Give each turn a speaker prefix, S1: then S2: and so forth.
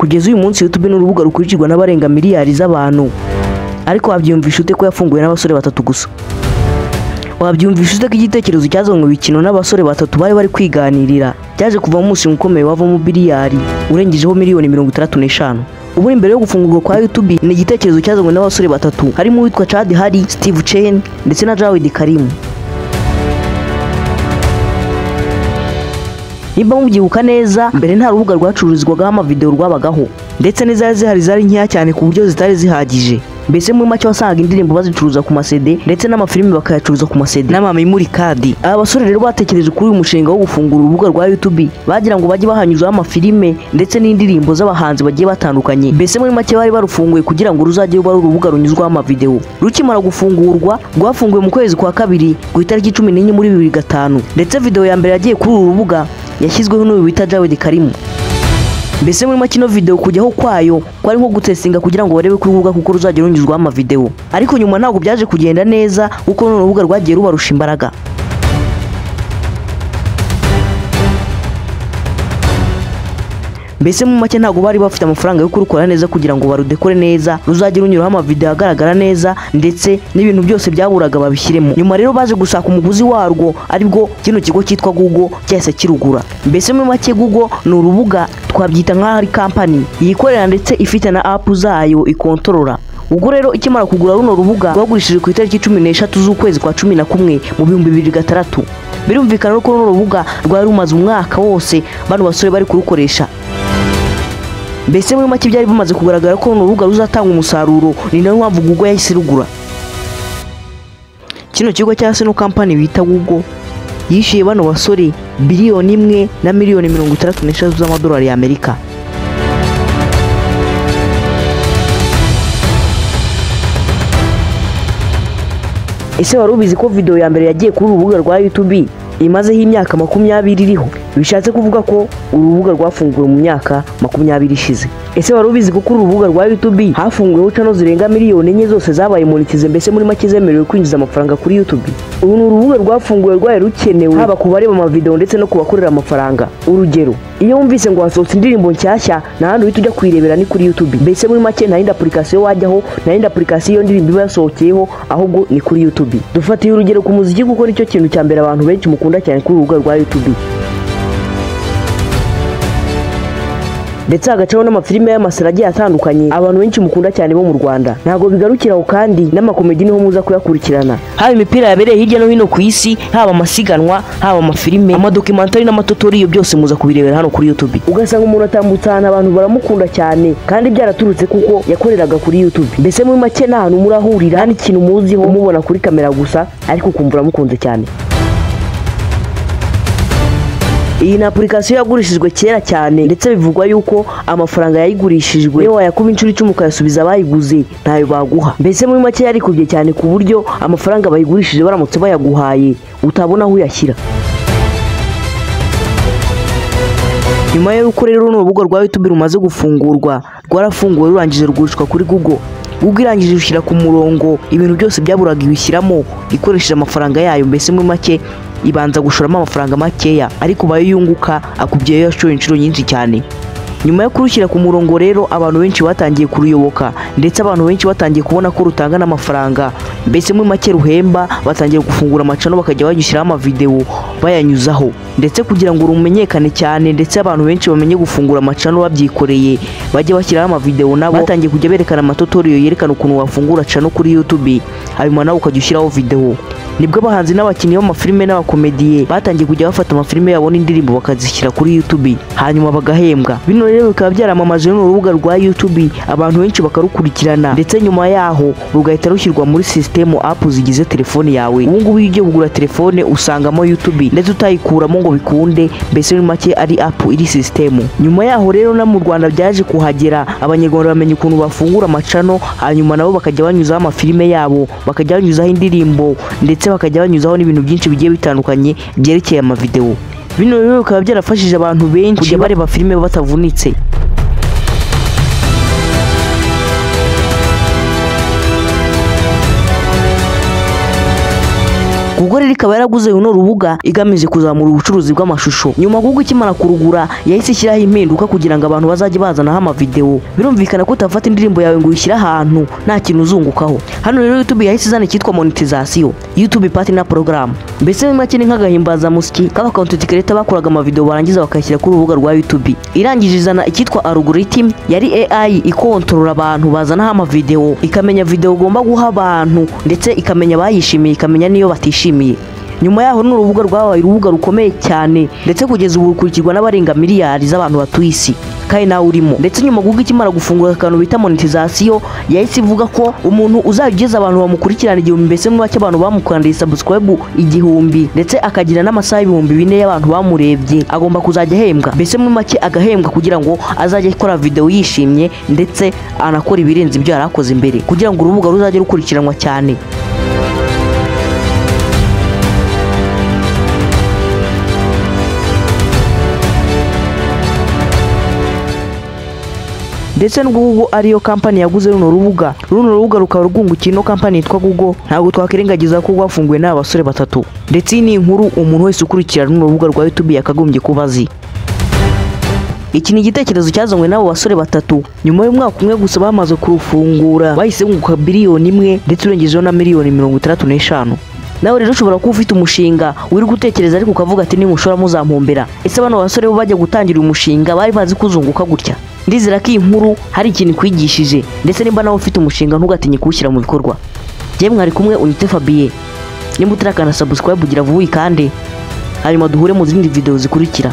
S1: Kugeza uyu munsi YouTube ni urubuga rukurikirwa n'abarenga miliyari z'abantu. Ariko wabyumvisha ute ko yafunguwe n'abasore batatu gusa? Wabyumvisha ute ko igitekerezo cyazanywe mu bikino n'abasore batatu bari bari kwiganirira cyaje kuva mu mushinga ukomeye wavamo biliyari urengejeho miliyoni 65? Ubu imbere yo gufungurwa kwa YouTube ni igitekerezo cyazanywe n'abasore batatu harimo uwitwa Chad Hurley, Steve Chen ndetse na Jawed Karim. Nimba mubyibuka neza, mbere nta rubuga rwacururizwagaho amavideo rwabagaho, ndetse n'izari zihari zari nkeya cyane ku buryo zitari zihagije. Mbese muri make wasangaga indirimbo bazicuruza ku ma CD ndetse n'amafilimi bakayacuruza ku ma CD n'amamemori card. Aba basore rero batekereje kuri uyu mushinga wo gufungura urubuga rwa YouTube, bagira ngo bajye bahanyuzaho amafilime ndetse n'indirimbo z'abahanzi bagiye batandukanye. Mbese muri make bari barufunguye kugira ngo ruzajye ruba urubuga runyuzwaho amavideo. Rukimara gufungurwa, rwafunguwe mu kwezi kwa kabiri ku itariki 14 muri 2005, ndetse video ya mbere yagiye kuri uru rubuga yashyizweho n'uyu wita Jawed Karim. Mbese muri make ino video kujyaho kwayo kwari nko gutestinga kugira ngo barebe ko urubuga kuko ruzajya runyuzwaho amavideo. Ariko nyuma ntabwo byaje kugenda neza kuko runo rubuga rwagiye rubarusha imbaraga. Mbese mu make ntabwo bari bafite amafaranga yo kurukora neza kugira ngo barudekore neza, ruzajye runyuraho amavideo agaragara neza ndetse n'ibintu byose byaburaga babishyiremo. Nyuma rero baje gushaka umuguzi warwo, aribwo kino kigo cyitwa Google cyahise kirugura. Mbese mu make Google ni urubuga twabyita nk'aho ari company yikorera ndetse ifite na app zayo ikontorora. Ubwo rero ikimara kugura runo rubuga rwagurishije ku itariki 13 z'ukwezi kwa 11 mu 2006. Birumvikana ko runo rubuga rwari rumaze umwaka wose bano basore bari kurukoresha. Mbese muri make byari bimaze kugaragara ko runo rubuga ruzatanga umusaruro, ni nayo mpamvu Google yahise rugura. Kino kigo cya sino company bita Google yishyuye bano basore biliyoni 1 na miliyoni 63 z'amadolari ya Amerika. Ese wari ubizi ko video ya mbere yagiye kuri urubuga rwa YouTube imazeho imyaka 20 iriho? Bishatse kuvuga ko urubuga rwafunguwe mu myaka 20 ishize. Ese wari ubizi ko kuri urubuga rwa YouTube hafunguweho channel zirenga miliyoni 4 zose zabaye monetize, mbese muri make zemerewe kwinjiza amafaranga kuri YouTube? Uru ni urubuga rwafunguwe rwaye rukenewe haba ku bareba amavideo ndetse no kubakorera amafaranga. Urugero, iyo wumvise ngo hasohotse indirimbo nshyashya nta handi uhita ujya kuyirebera ni kuri YouTube. Mbese muri make nta yindi application wajyaho, nta yindi application iyo ndirimbo iba yasohokeyeho, ahubwo ni kuri YouTube. Dufatiye urugero ku muziki kuko nicyo kintu cya mbere abantu benshi mukunda cyane kuri urubuga rwa YouTube. Ndetse hagacaho n'amafilime y'amasera agiye atandukanye abantu benshi mukunda cyane bo mu Rwanda. Ntabwo bigarukira aho kandi n'amakomedi niho muza kuyakurikirana. Haba imipira yabereye hirya no hino ku isi, haba amasiganwa, haba amafilime, amadocumentary n'amatutorial, byose muza kubirebera hano kuri YouTube. Ugasanga umuntu atambutse ahantu abantu baramukunda cyane kandi byaraturutse kuko yakoreraga kuri YouTube. Mbese muri make nta hantu murahurira n'ikintu muziho umubona kuri kamera gusa, ariko ukumva uramukunze cyane. Iyi ni application yagurishijwe kera cyane ndetse bivugwa yuko amafaranga yayigurishijwe iyo wayakuba inshuro 10 ukayasubiza abayiguze ntayo baguha. Mbese muri make yarikubye cyane ku buryo amafaranga bayigurishije baramutse bayaguhaye utabona aho uyashyira. Nyuma y'uko rero runo rubuga rwa YouTube rumaze gufungurwa, rwarafunguwe rurangije rugurishwa kuri Google. Google irangije rushyira ku murongo ibintu byose byaburaga ibishyiramo ikoresheje amafaranga yayo. Mbese muri make ibanza gushoramo amafaranga makeya ariko bayo yunguka akubye yashoye inshuro nyinshi cyane. Nyuma yo kurushyira ku murongo rero abantu benshi batangiye kuruyoboka ndetse abantu benshi batangiye kubona ko rutanga n'amafaranga. Mbese muri make ruhemba, batangiye gufungura amacano bakajya bagishyiraho amavideo bayanyuzaho, ndetse kugira ngo rumenyekane cyane ndetse abantu benshi bamenye gufungura amacano babyikoreye bajye bashyiraho amavideo nabo batangiye kujya berekana amatutorial yerekana ukuntu wafungura channel kuri YouTube, hanyuma nawe ukajya ushyiraho video. Nibwo abahanzi n'abakinnyi b'amafilime n'abakomediye batangiye kujya bafata amafilime yabo n'indirimbo bakazishyira kuri YouTube hanyuma bagahembwa. Bino rero bikaba byaramamaje runo rubuga rwa YouTube, abantu benshi bakarukurikirana ndetse nyuma yaho rugahita rushyirwa muri system app zigize telefone yawe. Ubu ngubu iyo ugiye kugura telefone usangamo YouTube ndetse utayikuramo ngo bikunde, mbese muri make ari app iri system. Nyuma yaho rero na mu Rwanda byaje kuhagera, abanyarwanda bamenye ukuntu bafungura amacano hanyuma nabo bakajya banyuzaho amafilime yabo, bakajya banyuzaho indirimbo ndetse bakajya banyuzaho n'ibintu byinshi bigiye bitandukanye byerekeye amavideo. Bino rero bikaba byarafashije abantu benshi kujya bareba filime batavunitse. Google rero ikaba yaraguze runo rubuga igamije kuzamura ubucuruzi bw'amashusho. Nyuma Google ikimara kurugura yahise ishyiraho impinduka kugira ngo abantu bazajye bazanaho amavideo. Birumvikana ko utafata indirimbo yawe ngo uyishyire ahantu nta kintu uzungukaho. Hano rero YouTube yahise izana icyitwa monetization, YouTube Partner Program. Mbese muri make ni nk'agahimbazamusyi k'aba content creator bakoraga amavideo barangiza bakayashyira kuri urubuga rwa YouTube. Irangije izana icyitwa algorithm, yari AI ikontorora abantu bazanaho amavideo, ikamenya video ugomba guha abantu ndetse ikamenya abayishimiye, ikamenya n'iyo batishimiye. Nyuma yaho ni urubuga rwabaye urubuga rukomeye cyane ndetse kugeza ubu rukurikirwa n'abarenga miliyari z'abantu batuye isi kandi nawe urimo. Ndetse nyuma Google ikimara gufungura akantu bita monetization, yahise ivuga ko umuntu uzajya ugeza abantu bamukurikirana 1000, mbese muri make abantu bamukandiye subscribe 1000 ndetse akagira n'amasaha 4000 y'abantu bamurebye, agomba kuzajya ahembwa. Mbese muri make agahembwa kugira ngo azajye akora video yishimye ndetse anakora ibirenze ibyo yari akoze mbere, kugira ngo urubuga ruzajye rukurikiranwa cyane. Ndetse n'ubwo Google ariyo kampani yaguze runo rubuga, runo rubuga rukaba rwungukiye ino kampani yitwa Google, ntabwo twakwirengagiza ko rwafunguwe n'aba basore batatu. Ndetse iyi ni inkuru umuntu wese ukurikira runo rubuga rwa YouTube yakagombye kuba azi. Iki ni igitekerezo cyazanywe n'abo basore batatu nyuma y'umwaka umwe gusa bamaze kurufungura, bahise bunguka biliyoni 1 ndetse urengejeho na miliyoni 65. Nawe rero ushobora kuba ufite umushinga uri gutekereza ariko ukavuga ati nimushora muzampombera. Ese bano basore bo bajya gutangira uyu mushinga bari bazi kuzunguka gutya? Ndizera ko iyi nkuru hari ikintu ikwigishije, ndetse nimba nawe ufite umushinga ntugatinye kuwushyira mu bikorwa. Njye mwari kumwe Unite Fabien. Nimba utarakanda subscribe ugira vuba uyikande, hanyuma duhure mu zindi video zikurikira.